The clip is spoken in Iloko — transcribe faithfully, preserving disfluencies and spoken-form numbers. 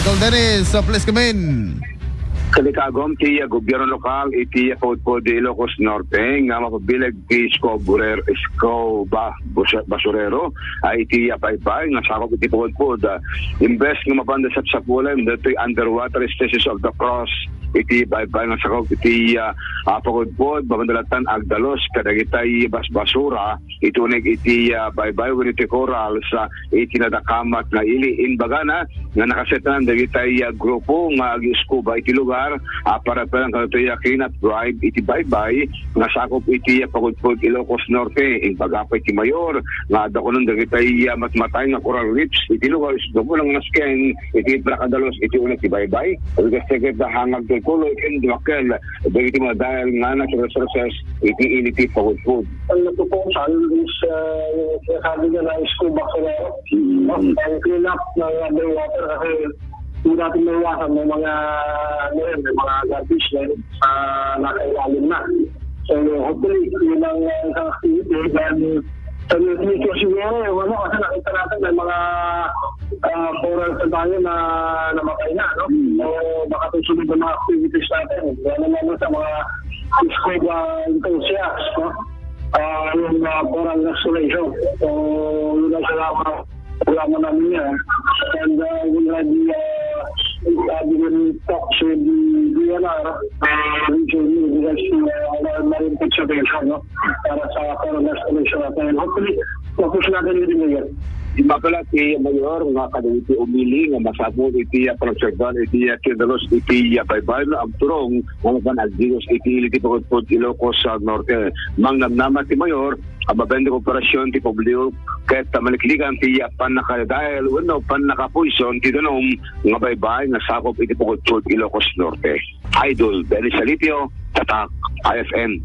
Idol Dennis, uh, please come in. Kalikagom ti, uh, gobyerno lokal iti, uh, pagudpod di Ilocos Norte nga mapabileg ti scob, scoba, bus-, basurero, ah, iti, ah, baybay nga sakop iti pagudpod. Ah, imbes nga mapanda sapsapulen dagitoy underwater stations of the cross iti baybay nga sakop iti, ah, ah, pagudpod, mapanda lattan agdalus kadagitay basbasura iti uneg iti, ah, baybay wenno iti corals, ah, iti nadakamat nga ili. Imbagana nga nakasetanan dagitay, ah, grupo nga agiskuba iti lugar, ah, para lang kadagitoy, ah, clean up drive iti baybay nga sakop iti, ah, pagudpod Ilocos Norte. Imbagana pay ti mayor nga adda kunon dagitay, ah, matmatay nga coral reefs iti lugar isut' lang nasken iti pagkadalus iti uneg ti baybay. Iti kastikit da hangag tulkulo ken dumakkel dagiti madayal nga natural resources iti ili ti pagudpod. Ang natutukan is, uh, yung sinasabi niya na scuba cleaner. Mm. No? Ang clean up ng underwater kasi hindi natin maiwasan, may mga, ano yun, may mga garbage na yun, ah, nasa ilalim na. So, hopefully, yun ang, uh, isang activity. Then, sa near future siguro, yung ano, kasi nakita natin may mga, ah, coral sa tayo na namatay na, no? Mm. So, baka susunod ng mga activities natin. Kaya naman sa mga scuba enthusiasts, no? Ah, yung, ah, coral restoration. So, yun ang salamat. Wala mo namin yan. And, uh, we already, uh, uh, been in talks with the D N R, uh, regionally, because, uh, our marine conservation, no? Para sa coral restoration natin. Hopefully, tapos natin yung yan. Di ba pala ti Mayor nga kadagiti umili nga masapul iti, ah, pagserban iti, ah, kindalos iti, ah, baybay nga agturong nga mapan agdios iti ili ti pagudpod Ilocos, ah, Norte. Mangnamnama ti Mayor a mabain ti kooperasyon ti publiko ket maliklikan ti, ah, pannakadayal wenno pannakapoison ti danum nga baybay nga sakop iti pagudpod Ilocos Norte. Idol Dennis Alipio, Tatak I F M.